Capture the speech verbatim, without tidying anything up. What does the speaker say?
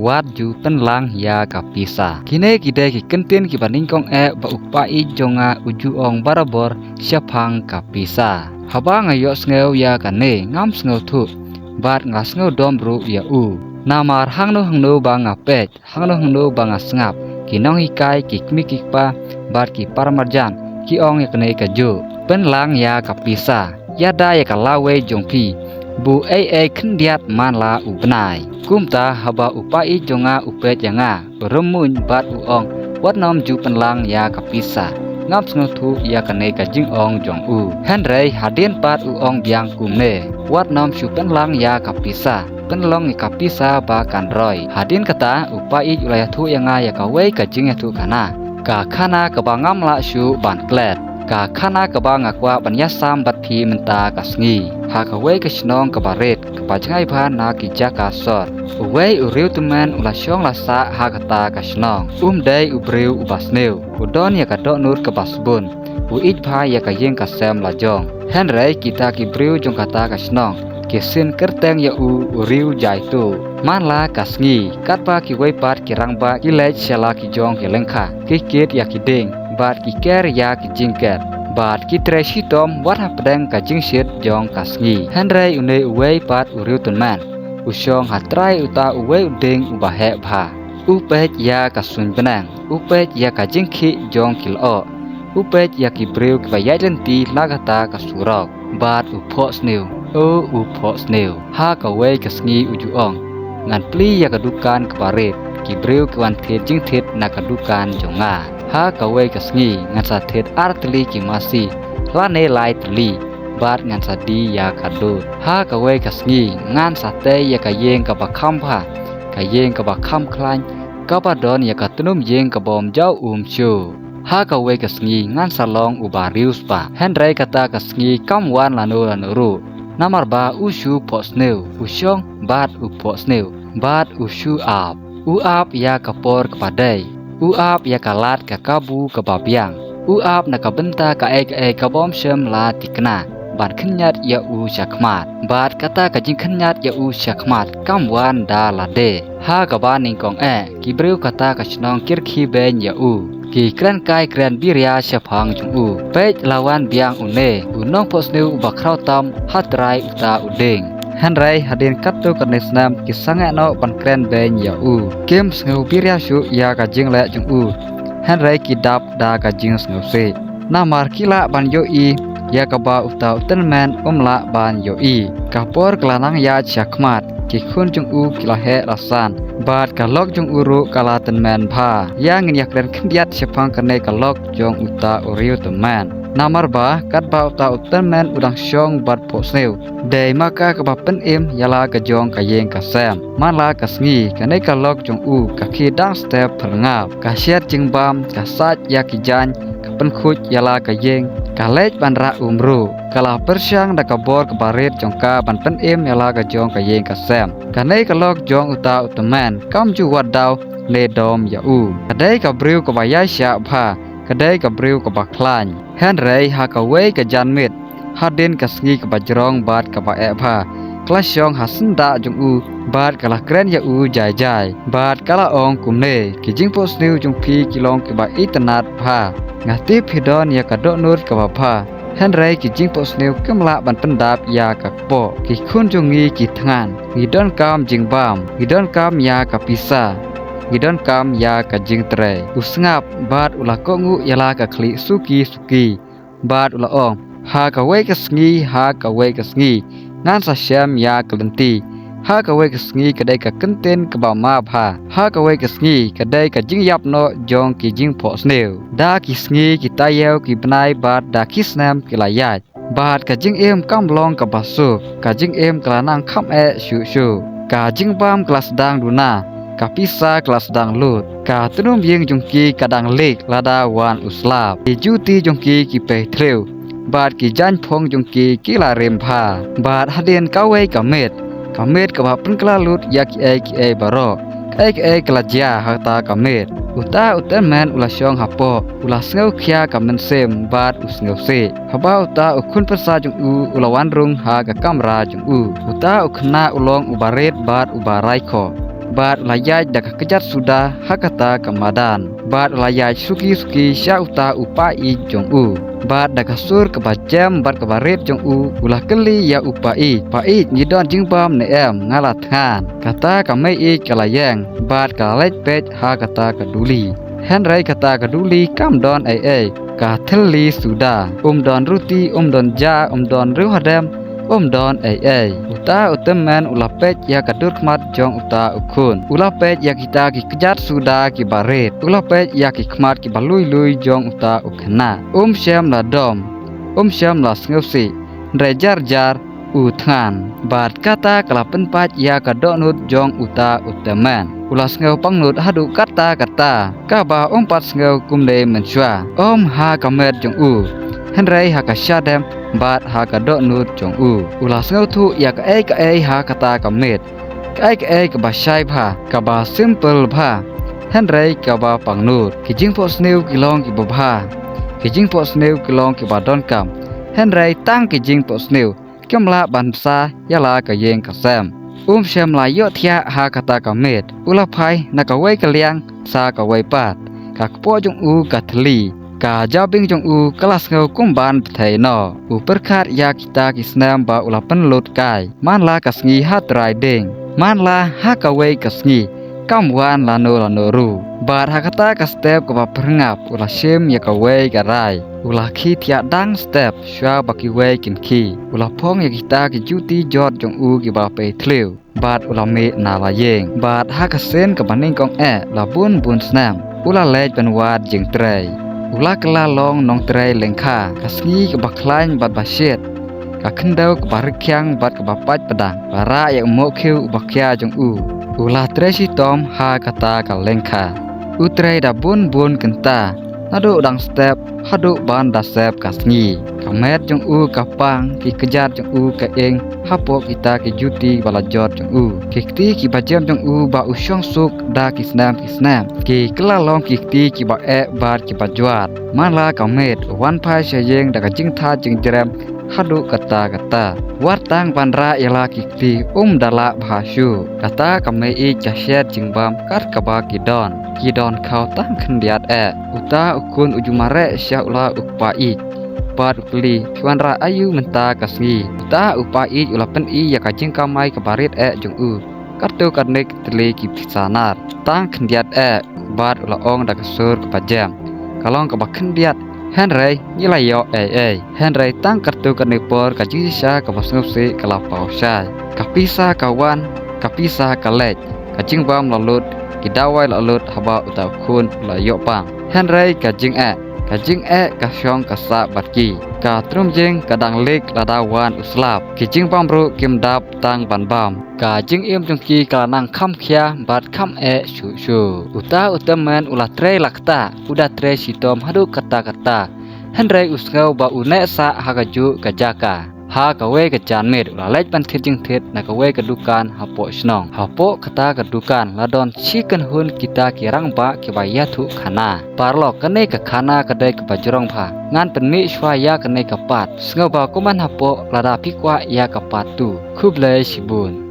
Wat ju pynlang ïa ka pisa. Kine ki dei ki kyntien kiba nyngkong eh ba u paid jong nga u ju ong barabor shaphang ka pisa. Haba nga ïohsngew ïa kane ngam sngewthuh bad nga sngewdom ruh ïa u. Namar hangno hangno ba nga peit, hangno hangno ba nga sngap, ki nonghikai, ki kmie ki kpa bad ki paramarjan ki ong ïa kane kajuh: Pynlang ïa ka pisa, ïada ïa ka lawei jong phi, buh ei ei khyndiat man la u bnai. Kumta haba u paid jong nga u peit ïa nga, u rymmuiñ bad u ong: Wat nym ju pynlang ïa ka pisa. Ngam sngewthuh ïa kane ka jingong jong u. Hynrei hadien pat u ong biang kumne: Wat nym shu pynlang ïa ka pisa, pynlong ïa ka pisa ba kan roi. Hadien kata u paid u la ïathuh ïa nga ïa kawei ka jingïathuhkhana, ka khana kaba ngam lah shuh ban klet, ka khana kaba nga kwah ban ïasam bad phi mynta ka sngi. Ha kawei ka shnong kaba rit, kaba jngai bha na ki jaka sor, uwei u riewtymmen u la shong la sah ha kata ka shnong. Um dei u briew uba sniew, u don ïa ka dohnud kaba sbun, u ïeit bha ïa ka ïing ka sem la jong. Hynrei kita ki briew jong kata ka shnong ki sin kyrteng ïa u u riew jaituh. Man la ka sngi, katba kiwei pat ki rangbah ki leit sha la ki jong ki lyngkha, ki kit ïa ki dieng bad ki ker ïa ki jingker, bad ki trei shitom wat hapdeng ka jingshit jong ka sngi. Hynrei une uwei pat u riewtymmen u shong ha trai uta uwei u dieng uba heh bha. U peit ïa ka suiñ bneng, u peit ïa ka jingkhih jong ki lyoh, u peit ïa ki briew kiba ïaid lynti na kata ka surok, bad u phohsniew. O u phohsniew. Ha kawei ka sngi u ju ong: Ngan plie ïa ka dukan kaba rit, ki briew ki wan thied jingthied na ka dukan jong nga. Ha kawei ka sngi ngan sa thied ar tylli ki masi lane lai tylli, bad ngan sa die ïa ka dud. Ha kawei ka sngi ngan sa tei ïa ka ïing kaba kham bha, ka ïing kaba kham khlaiñ, kaba don ïa ka tnum ïing kabym jaw um shuh. Ha kawei ka sngi ngan sa long uba riewspah. Hynrei kata ka sngi kam wan lano lano ruh, namar ba u shu phohsniew, u shong bad u phohsniew, bad u shu ap. U ap ïa ka por kaba dei, u ap ïa ka lad ka kabu kaba biang, u ap na ka bynta kaei kaei kabym shym la thikna ban khynñiat ïa u shakhmat. Bad kata ka jingkhynñiat ïa u shakhmat kam wan da lade. Ha kaba nyngkong eh ki briew kata ka shnong ki rkhie beiñ ïa u, ki kren kai kren biria shaphang jong u. Peit, la wan biang une u nongphohsniew uba khraw tam ha trai uta u dieng. Hynrei hadien katto katne snem ki sangeh noh ban kren beiñ ïa u. Kim sngew biria shuh ïa ka jingleh jong u, hynrei ki dap da ka jingsngewsih, namar ki lah ban ïohi ïa kaba uta u tymmen um lah ban ïohi. Ka por ka la nang ïaid shakhmat, ki khun jong u ki la heh la san, bad ka lok jong u ruh ka la tymmen bha. Ïa ngin ïakren khyndiat shaphang kane ka lok jong uta u riewtymmen. Namar ba katba uta u tymmen u dang shong bad phohsniew, dei ma ka kaba pynim ïa la ka jong ka ïing ka sem. Man la ka sngi kane ka lok jong u ka khie dang step phyrngap, ka shet jingbam, ka sait ïa ki jaiñ, ka pynkhuid ïa la ka ïing, ka leit ban rah um ruh. Ka la pyrshang da ka bor kaba rit jong ka ban pynim ïa la ka jong ka ïing ka sem. Kane ka lok jong uta u tymmen kam ju wad daw ne dom ïa u. Ka dei ka briew kaba ïaishah bha, ka dei ka briew kaba khlaiñ. Hynrei ha kawei ka janmiet, hadien ka sngi kaba jrong bad kaba eh bha, ka la shong ha syndah jong u bad ka la kren ïa u jai jai, bad ka la ong kumne: Ki jingphohsniew jong phi ki long kiba itynnad bha. Nga tip phi don ïa ka dohnud kaba bha, hynrei ki jingphohsniew kim lah ban pyndap ïa ka kpoh. Ki khun jong ngi ki thngan, ngi donkam jingbam, ngi donkam ïa ka pisa, ngi donkam ïa ka jingtrei. U sngap bad u la kohnguh ïa la ka khlieh suki suki, bad u la ong: Ha kawei ka sngi, ha kawei ka sngi ngan sa shem ïa ka lynti. Ha kawei ka sngi ka dei ka kyntien kaba ma bha. Ha kawei ka sngi ka dei ka jingïap noh jong ki jingphohsniew. Da ki sngi ki taïew ki bnai bad da ki snem ki la ïaid, bad ka jingim kam long kaba suk. Ka jingim ka la nang kham eh shuh shuh. Ka jingbam ka la sdang duna, ka pisa ka la sdang lut. Ka tnum ïing jong ki ka dang lik lada wan u slap. Ki juti jong ki ki pei thliew, bad ki jaiñ phong jong ki ki la rim bha. Bad hadien kawei ka miet, ka miet kaba pynkylla lut ïa kiei kiei baroh, kaei kaei ka la jia ha kata ka miet. Uta u tymmen u la shong hapoh, u la sngewkhia ka mynsiem bad u sngewsih. Haba uta u khun pyrsa jong u u la wan rung ha ka kamra jong u, uta u khynnah u long uba rit bad uba raikhoh. Bad u la ïaid da ka kjat suda ha kata ka madan. Bad u la ïaid suki suki sha uta u pa ïeit jong u. Bad da ka sur kaba jem bad kaba rit jong u, u la kylli ïa u pa ïeit. Pa ïeit, ngi don jingbam ne em, nga la thngan. Kata ka mei ïeit ka la ïeng bad ka la leit peit ha kata ka duli. Hynrei kata ka duli kam don ei ei, ka thylli suda. Um don ruti, um don ja, um don riewhadem, um don ei ei. Uta u tymmen u la peit ïa ka dur khmat jong uta u khun. U la peit ïa kita ki kjat suda kiba rit. U la peit ïa ki khmat kiba lui lui jong uta u khynnah. Um shym la dom, um shym la sngewsih, hynrei jar jar u thngan. Bad kata ka la pynpait ïa ka dohnud jong uta u tymmen. U la sngew pangnud haduh katta katta, kaba um pat sngew kumne mynshuwa. Ym ha ka met jong u, hynrei ha ka shadem bad ha ka dohnud jong u. U la sngewthuh ïa kaei kaei ha kata ka miet. Kaei kaei kaba shai bha, kaba simple bha, hynrei kaba pangnud. Ki jingphohsniew ki long kiba bha, ki jingphohsniew ki long kiba donkam, hynrei tang ki jingphohsniew kim lah ban bsa ïa la ka ïing ka sem. Um shym la ïohthiah ha kata ka miet. U la phai na kawei ka liang sha kawei pat. Ka kpoh jong u ka thylli, ka jabieng jong u ka la sngew kum ban bthei noh. U pyrkhat ïa kita ki snem ba u la pynlut kai. Man la ka sngi ha trai dieng, man la ha kawei ka sngi, kam wan lano lano ruh. Bad ha kata ka step kaba pyrngap u la shim ïa kawei ka rai. U la khie thiah dang step shuwa ba kiwei kin khie. U la phong ïa kita ki juti jot jong u kiba pei thliew. Bad u la mih na la ïing. Bad ha ka sien kaba nyngkong eh la bun bun snem, u la leit ban wad jingtrei. U la kylla long nongtrei lyngkha. Ka sngi kaba khlaiñ bad ba shit, ka khyndew kaba rkhiang bad kaba pait pdang, ba rah ïa u mohkhiew uba khia jong u. U la trei shitom ha kata ka lyngkha. U trei da bun bun kynta, naduh dang step haduh ban da sep ka sngi. Ka met jong u ka pang, ki kjat jong u ka ing hapoh kita ki juti ba la jot jong u. Ki kti kiba jem jong u ba u shong suk da ki snem ki snem, ki kylla long ki kti kiba eh bad kiba jwat. Man la ka miet u wan phai sha ïing da ka jingtha jingjrem haduh katta katta. Wat tang ban rah ïa la ki kti um da lah bha shuh. Kata ka mei ïeit ka shet jingbam kat kaba ki don. Ki don khaw tang khyndiat eh. Uta u khun u ju mareh sha u la u kpa ïeit. Bad u kylli, phi wanrah aïu mynta ka sngi? Uta u pa ïeit u la pyni ïa ka jingkamai kaba rit eh jong u. Katto katne ki tylli ki pisa nar, tang khyndiat eh. Bad u la ong da ka sur kaba jem, ka long kaba khyndiat, hynrei ngi la ïoh ei ei. Hynrei tang katto katne por ka jingshisha kaba sngewsih ka la paw shai. Ka pisa ka wan, ka pisa ka leit. Ka jingbam la lut, ki dawai la lut haba uta u khun u la ïoh pang. Hynrei ka jingeh, ka jingeh ka shong ka sah bad ki. Ka trum ïing ka dang lik lada wan u slap. Ki jingbam ruh kim dap tang ban bam. Ka jingim jong ki ka la nang kham khia bad kham eh shuh shuh. Uta u tymmen u la trei la ktah, u da trei shitom haduh katta katta. Hynrei u sngew ba u neh sah ha kajuh ka jaka. Ha kawei ka janmiet u la leit ban thied jingthied na kawei ka dukan hapoh shnong. Hapoh kata ka dukan la don shi kynhun kita ki rangbah kiba ïathuh khana. Paralok, kane ka khana ka dei kaba jrong bha. Ngan pynmih shuwa ïa kane ka part. Sngewbha comment hapoh lada phi kwah ïa ka part two. Khublei shibun.